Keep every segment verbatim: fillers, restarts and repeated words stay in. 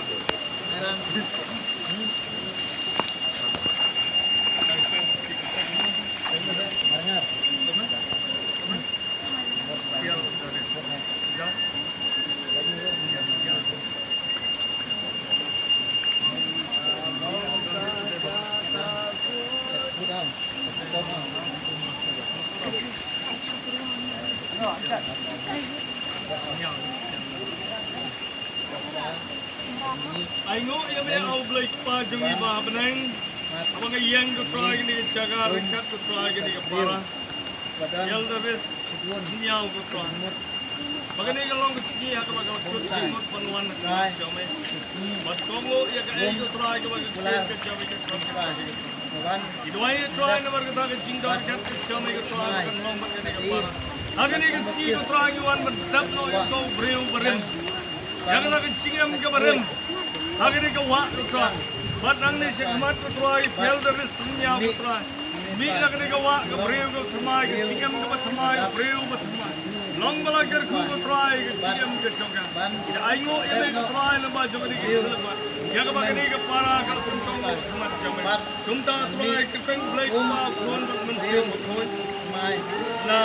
Amen. Ai nguh ïa me, A U Blei Kpa jong ngi ba ha bneng, haba nga ïeng, ko Trai, kane ka jaka ryngkat, ko Trai, kane ka para. Ïa lade bes, ngi ïa, ko Trai, ba kane ka long ka sngi ha kaba ka la kut jingmut ban wan ha khmat jong me. Bad ko nguh ïa kaei, ko Trai, kaba ka ktien ka jong me ka kut. Ngi duwai, ko Trai, namar kata ka jingdon ka jong me, ko Trai, ba kan long bad kane ka para. Ha kane ka sngi, ko Trai, ngi wan ban dap noh ïa uto u briew barim ïa kata ka jingim kaba rim ha kane ka wah, ko Trai. Bad nangne sha khmat, ko Trai, phi ïa lade bes, ngi ïa, ko Trai, mih na kane ka wah, ka briew kaba thymmai, ka jingim kaba thymmai, ka briew ba thymmai. Long ba la kyrkhu, ko Trai, ka jingim ka jong ka. Ngi da ai nguh ïa me, ko Trai, lyngba jong kane ka jingpyrkhat ïa kaba kane ka para ka la pynkohnguh ha khmat jong me. Kumta, Trai, kyrteng Blei Kpa, Khun bad Mynsiem Bakhuid. Na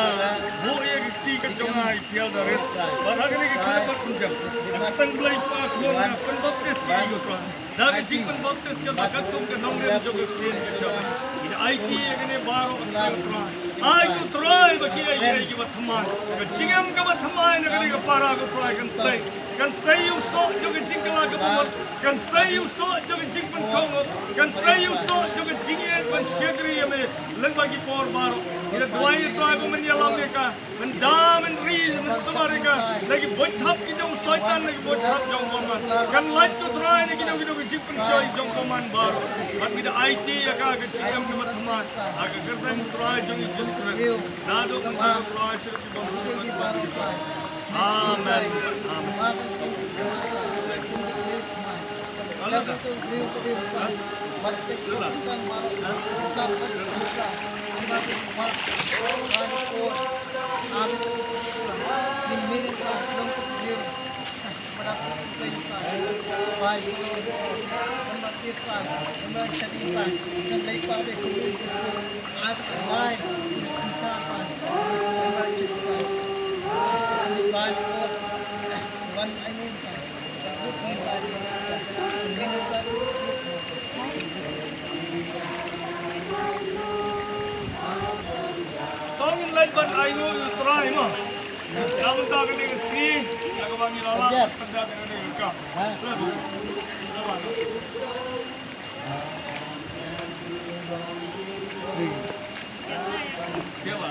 buh ïa ka kti ka jong nga, phi ïa lade bes. Bad ha kane ka khyllipmat pynjem, kyrteng Blei Kpa, Khun, nga pynbaptis ïa i, ko Trai, da ka jingpynbaptis kaba katkum ka nongrim jong ka ktien ka jong me. Ngi da aiti ïa kane baroh, ko Trai. Ai, ko Trai, ba kiei kiei kiba thymmai, ka jingim kaba thymmai na kane ka para, ko Trai, kan sei, kan sei ïa u soh jong ka jingkylla kaba mut, kan sei ïa u soh jong ka jingpynkohnguh, kan sei ïa u soh jong ka jingïeit ban shakri ïa me lyngba ki por baroh. Ngi da duwai, ko Trai, ba men ïalam ïa ka, men da, men ri, men sumar ïa ka na ki buit thap ki jong u Soitan, na ki buit thap jong u bymman. Kan lait, ko Trai, na kino kino ki jingpynshoi jong u bymman baroh. Bad ngi da aiti ïa ka, ka jingim kaba thymmai, ha ka kyrteng u Trai jong ngi Jisu Khrist. Naduh mynta, ko Trai, sha ki bymman. Amen. Amen. To ngin leit ban ai nguh ïa u Trai mo. Ïa mynta kane ka sngi, ïa kaba ngi la lap, ïa kane ka kam. Ïa ba.